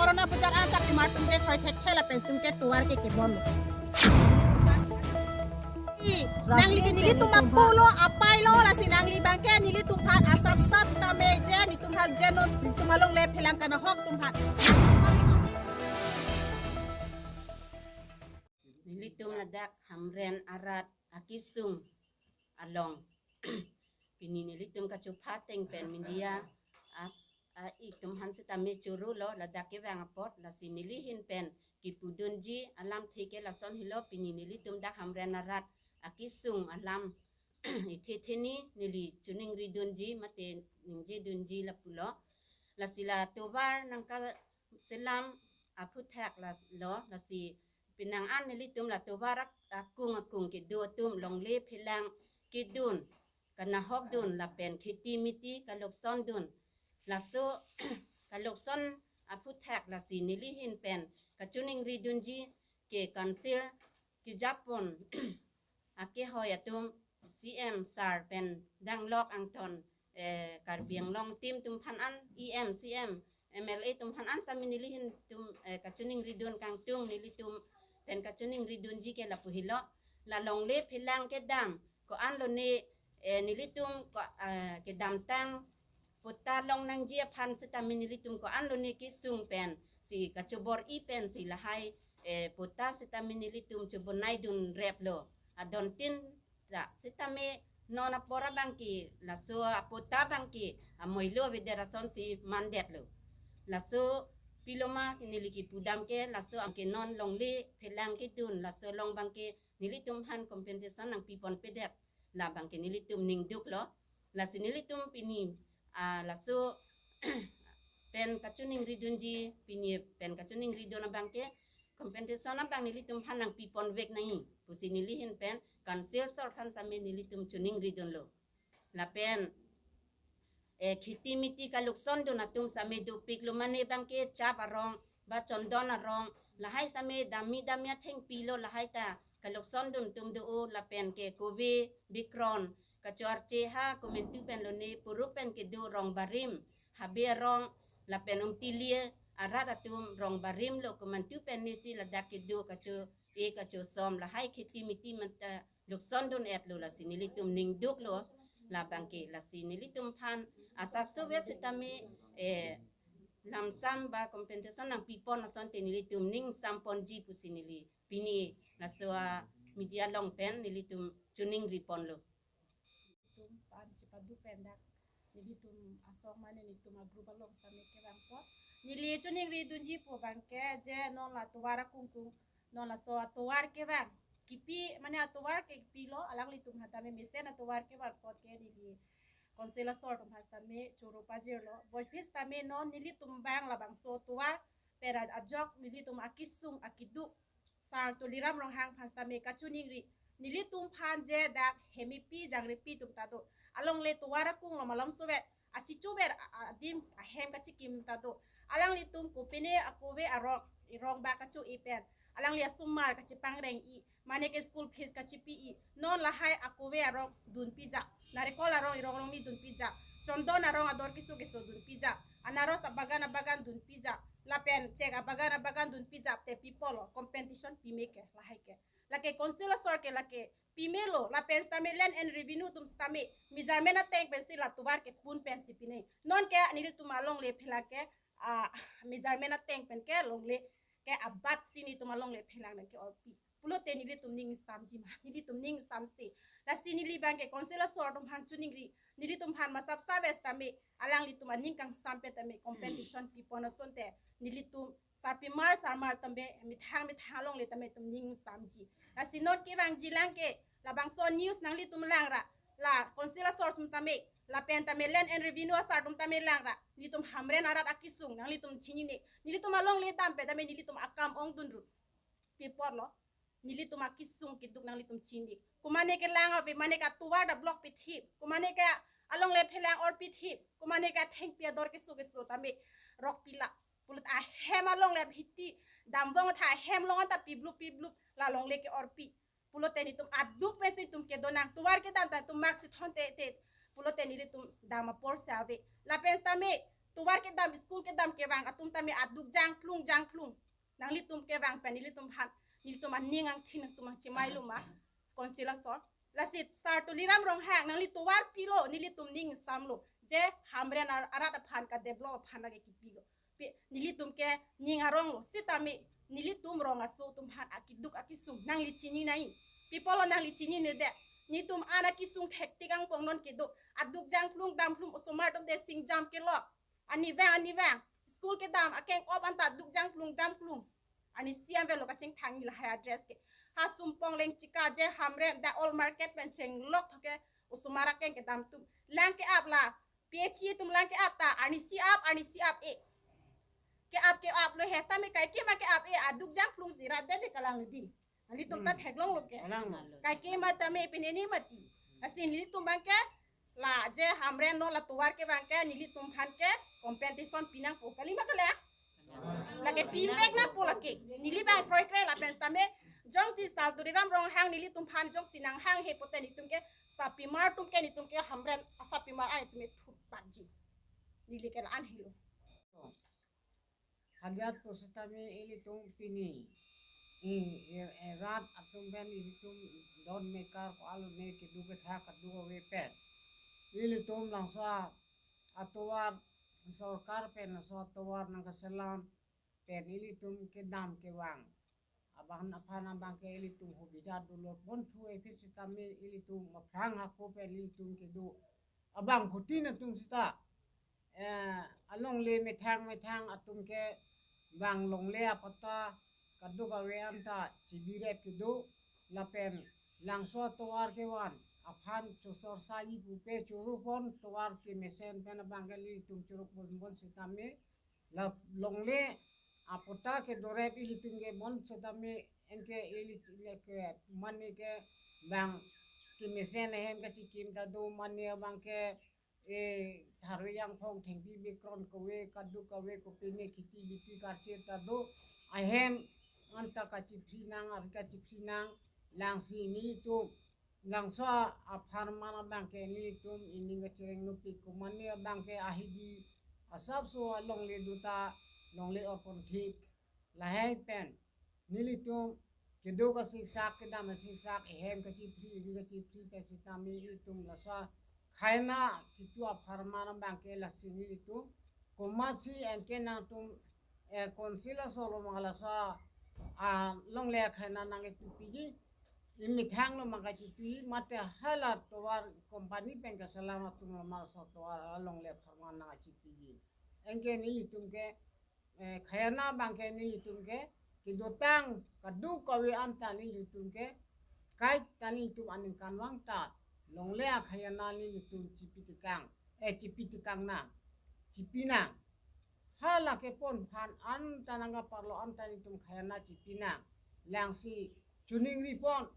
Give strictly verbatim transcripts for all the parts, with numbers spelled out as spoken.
Corona bujar an ta pimar tum ke khoi thekthe lapen tum ke tovar ke kebon lo. I, nangli ke nelitum apo lo, apei lo, lasi nangli abang ke nelitum aphan asap sap tame je, nelitum aphan je non, nelitum alongle phelang kanahok atum aphan. Nelitum ladak Hamren arat akesung along. Pini nelitum kachopha ateng pen media as a-ik atum aphan sitame choro lo, ladak kevang apot, lasi neli ahin pen kipudunji alamthe ke lason helo. Pini nelitum dak Hamren arat akesung alam ithe theni neli choningridunji mate ningjedunji lapulo. Lasi la tovar nangkaselam aphuthak la lo, lasi penang an nelitum la tovar ak-, akung akung kedo atum longle phelang kedun, kanahok dun lapen kheti miti kalokson dun. Laso kalokson aphuthak lasi neli ahin pen kachoningridunji ke council kejapon akehoi atum, C M sir pen danglok angton, eh, Karbi Anglong team atum aphan an, E M, C M, M L A atum aphan an sitame neli ahin tum, eh, kachoningridun kangtung, nelitum pen kachoningridunji ke lapu helo. La longle phelang kedam ko-an lone, eh, nelitum ko, eh, kedamtang patta long nangji aphan sitame nelitum ko-an lone kesung pensi kachobor-i pensi lahai, eh, patta sitame nelitum chobonaidun rep lo. Adontin ta sitame non apor abang ke laso apatta abang ke amoilo avedet asonsi mandetlo. Laso pilo ma neli kipudam ke, laso abang ke non longle phelang kedun, laso along abang ke nelitum aphan compensation nangpiponpedet, la abang ke nelitum ningduk lo. Lasi nelitum pini, ah, laso pen kachoningridunji, pini pen kachoningridun abang ke compensation abang nelitum aphan nangpiponvek nangji pusi neli ahin pen council asor aphan sitame nelitum choningridunlo. Lapen, eh, kheti miti kalokson dun atum sitame dopiklo, mane abang ke chap arong ba chondon arong, lahai sitame dami dami athengpi lo, lahai ta kalokson dun atum do-o. Lapen ke kove, bikron, kacho-arche ha komantu pen lone, puruk pen kedo rong barim, habe arong, lapen Umtili arat atum rong barim lo, komantu pen nesi ladak kedo kacho-e kachosom, lahai kheti miti mata lokson dun-etlo, lasi nelitum ningduklo. La abang ke lasi nelitum aphan asapso ave sitame, eh, lamsam ba compensation nangpipon asonte nelitum ningsamponji pusi neli pini laso a-media along pen nelitum choningriponlo. Nelitum aphan chepadu pen dak nelitum asong mane nelitum a-group along sitame kevang apot neli choningridunji pu abang ke je non la tovar akungkung, non laso atovar kevang kipi, mane atovar ke kipilo, alanglitum aphan tame mesen atovar kevang apot ke neli council asor atum aphan sitame choro pajirlo. Voice sitame non nelitum abang labangso atovar pen ajok nelitum akesung akeduk sar Tuliram Ronghang aphan sitame kachoningri, nelitum aphan je dak hemepi jangrepi atum ta do, alongle tovar akung lo malomso vet, achichu vet a-, a-, adim ahem kachikim ta do, alanglitum kopine akove arong, irong ba kacho-e pen, alangli asomar kachipangreng-i, mane ke school fees kachipi-i, non lahai akove arong dunpijak, narikol arong irong rongni dunpijak, chondon arong ador keso keso dunpijak, anaros abagan abagan dunpijak, lapen chek abagan abagan dunpijak te pi apotlo, compensation pime ke lahai ke. Lake council asor ke lake pimelo, lapen sitame Land and Revenue atum sitame measurement ateng pensi la tovar ke pun pensi pine. Non ke nelitum alongle phelang ke, ah, measurement ateng pen ke longle ke abatsi nelitum alongle phelang nangke-orpi pulote nelitum ningsamji ma, nelitum ningsamse. Lasi neli abang ke council asor atum aphan choningri, nelitum aphan masapsa ave sitame alanglitum aning kangsam pen tame compensation pipon asonte nelitum sarpimar sarmar tame methang methang alongle tame itum ningsamji. Lasi non kevangji lang ke labangso news nanglitum langra, la council asor atum tame, lapen tame Land and Revenue asar atum tame langra, nelitum Hamren arat akesung nanglitum chinine, nelitum alongle dam pen tame nelitum akam ongdunrut. Pi apotlo, nelitum akesung keduk nanglitum chini. Komane ke lang ave, mane ke atovar ta block pithip, komane ke alongle phelang orpithip, komane ke athengpi ador keso keso tame rokpila. Pulote ahem alongle bhiti, dambong tha ahem along ta piblup piblup la longle ke-orpi. Pulote nelitum aduk pensi itum kedo nang, tovar kedam ta itum maksi thon te te. Pulote nelitum dam apor si ave. Lapen sitame Tovar kedam, school kedam kevang atum tame aduk jangphlung jangphlung. Nanglitum kevang pen nelitum aphan, nelitum aning angthin nangtum nangchimai lo ma, Council asor. Lasi Sar Tuliram Ronghang nangli tovar pilo, nelitum ning samlo. Je Hamren ar-, arat aphan kadevelop aphan lake kipilo. Pi, nelitum ke ning arong lo sitame, nelitum rong aso atum aphan akiduk akisung nangli chini nai. Pi apotlo nangli chinine det? Nelitum an akisung thektik angbong non kedo. Aduk jangphlung damphlung osomar atum de singjam kelok. Ani vang, ani vang. School kedam akeng-op anta aduk jangphlung damphlung. Ani siam velo kachingthang lahai address ke. Ha Sumpong Lengchika je Hamren da Old Market pen chenglok tho ke osomar akeng kedam atum. Lang ke-ap la. P H E atum lang ke-ap ta, arnisi ap, arnisi ap-e. Ke-ap ke-ap lo he, sitame kaike ma ke-ap-e, aduk jangphlung si rat det le kalang lo di. Nelitum ta Hmm. theklong lo ke. Kalang lo. Kaike ma tame pineni mati. Lasi nelitum abang ke, la je Hamren non la tovar kevang ke, nelitum aphan ke compensation pi nangpo, kali ma kali? Lake pi vek nangpo lake. Neli abang kroikre lapen sitame, jongsi Sar Tuliram Ronghang nelitum aphan jongsi nanghanghe pote nelitum ke sapimar atum ke, nelitum ke Hamren asapimar an nelitum ke thurpatji. Neli ke la-an helo. Hajat pusitame ilitum pini. I, i, i rat atum pen ilitum don mekar ko-an lone kedo kethak kado kave pen. Ilitum langso atovar sorkar pen langso atovar nangkaselam pen ilitum kedam kevang abang aphan abang ke ilitum hobida dolo pon thu ephi sitame ilitum aphrang hako pen ilitum kedo abang kuti nangtum sita, eh, alongle methang methang atum ke bang longle apatta kadokave anta chibirep kedo lapen langso tovar kevan aphan chosor saji pupe churu pon tovar kemesen pen abang ke ilitum churu pon pon sitame la longle apatta kedorep ilitum ke bon sitame anke ilitum ke mane ke bang kemesen ahem kachikim ta do, mane abang ke, eh, tharve jangphong thengpi bikron kave kadokave kopine kheti biti karche ta do, ahem anta kachiphri nang, ari kachiphri nang, lasi nelitum langso apharman abang ke nelitum ining kachireng nupik komane abang ke ahidi asapso alongle do ta longle orpon thik lahai pen nelitum kedo kasiksak kedam kasiksak ehem kachiphri ri kachiphri pen sitame ilitum langso khayana kitu apharman abang ke lasi nelitum komatsi anke nangtum, eh, Council asolo ma langso, ah, longle khayana nangketupiji, imethang lo ma kachitui, mate hala tovar company pen kaselam atum lo ma langso tovar alongle apharman nangkachitupiji. Anke nelitum ke, eh, khayana abang ke nelitum ke kedotang kadokave anta nelitum ke kaita nelitum aningkanvang ta longle akhayana nelitum chipitekang, eh, chipitekang nang, chipi nang. Hala kepon aphan anta nangkaparlo anta nelitum khayana chipi nang. Lasi choningri pon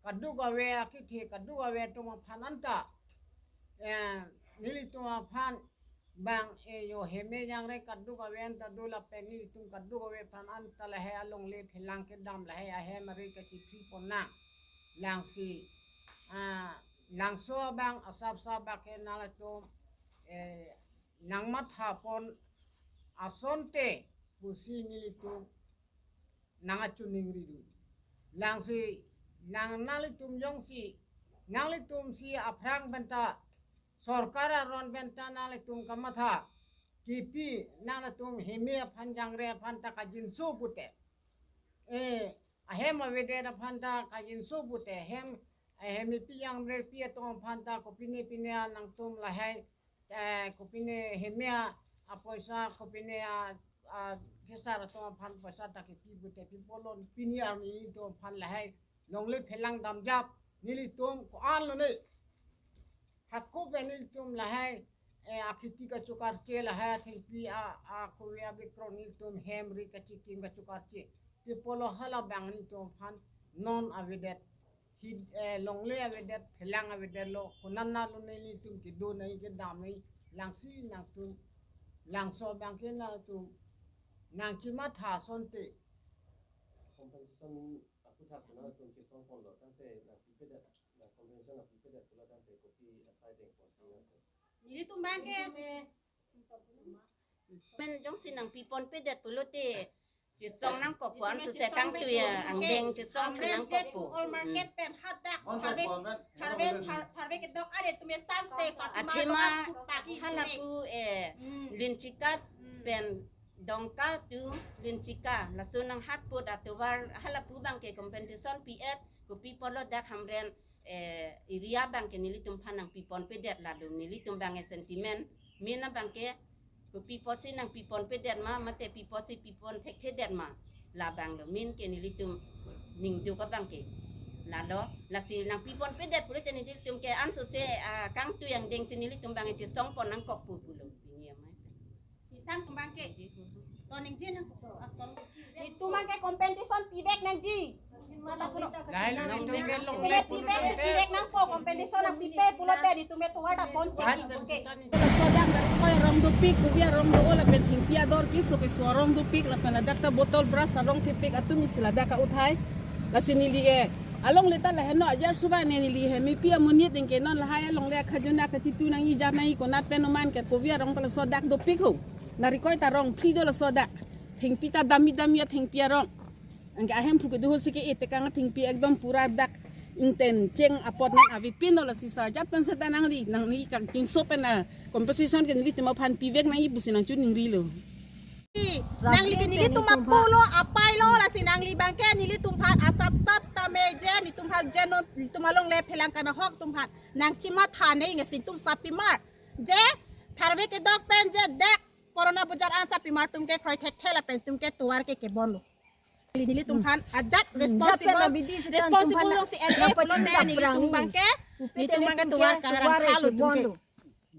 kadokave akethe kadokave atum aphan anta, eh, nelitum aphan bang, eh, yo heme jangre kadokave anta do lapen nelitum kadokave aphan anta lahai alongle phelang kedam lahai ahem ari kachiphri pon nang. Lasi, ah, langso abang asapsa abang ke nanglitum, eh, nangmatha pon asonte pusi nelitum nangkachoningri do. Lasi nang nanglitum jongsi nanglitum si aphrang pen ta sorkar aron pen ta nanglitum kamatha kipi nanglitum heme aphan jangre aphan ta kajinso pute, eh, ahem avedet aphan ta kajinso pute, hem, eh, heme pi jangre pi atum aphan ta kopine pine nangtum lahai, eh, kopine heme apoisa kopine a, a, kesar atum aphan poisa ta kipi pute, pi apotlo pini arni atum aphan lahai longle phelang damjap nelitum ko-an lone hako pen nelitum lahai, eh, akheti kachokarche lahai athengpi a, a kove abikron nelitum hem ri kachikim kachokarche. Pi apotlo hala abang nelitum aphan non avedet, hi, eh, longle avedet, phelang avedetlo, konatna lone nelitum kedo nai kedam nai, lasi nangtum langso abang ke nangtum nangchimatha asonte. Compensation aphuthak nangtum chisong ponlo tangte nangpipedet, nang compensation nangpipedet pulo tangte kopi asai dengpon nangtum? Nelitum abang ke, eh, Men jongsi nangpiponpedet pulote chesong nangkokpo, ansose kangtui angdeng chesong thu nangkokpo. All market pen hadak. Onse tharve, pon pen, tharve, thar-, tharve kedok are tume sanse sa athema halapu, eh, linchikat pen Dongka to Linchika laso nanghatput atovar halapu abangke compensation pi-et, kopi apotlo dak Hamren, eh, area abangke nelitum aphan nangpiponpedet, latum nelitum abangke sentiment, min abangke kopi apotsi nangpiponpedet ma, mate pi apotsi pipon thekthedet ma, labanglo min ke nelitum ningduk abangke. Lalo, lasi nangpiponpedet pulote nelitum ke ansose, ah, kangtui angdengsi nelitum abangke chesongpon nangkokpo pulo. Pini amai. Sisang kembang ke. To ningje nangkok. Itum abangke compensation pivek nangji. Lahai lo nelitum ke longle, itum pivek, pivek nangpo, compensation nangpipe pulote itum tovar ta pon chek. Oke. Laso adak koi arong dopik, kopi arong do lapen thengpi ador keso keso arong dopik lapen ladak ta bottle brush arong kepik atum isi ladak ka-uthai. Lasi neli, eh, alongle ta lahenlo, ajar suba ne neli he mepi amonit ningke non lahai alongle akhajuna kachitu nangji, jam nangji, konat pen oman ke kopi arong pala laso adak dopik ho. Nari koi ta arong phli do laso adak. Thengpi ta dami dami athengpi arong. Anke ahemphu kedo ahutsi ke-e tekang athengpi ekdom pura dak ingten cheng apot nang avepinlo, lasi sarjat pen seta nangli, nangli kangchingso pen a compensation ke nelitum aphan pivek nangji pusi nangchiningrilo. Nangli ke nelitum apolo apailo, lasi nangli abangke nelitum aphan asap sap stamej, nelitum aphan jeno, nelitum alongle phelang kanahok atum aphan nangchimatha ne nge si itum sapimar. Je tharve kedok pen je dak Corona bujar an sapimar atum ke kroi thekthe lapen itum ke tovar ke kebonlo. Neli, nelitum aphan ajat responsible, responsible lo si L A pulote nelitum abangke, nelitum abangke tovar karang thalo atum ke.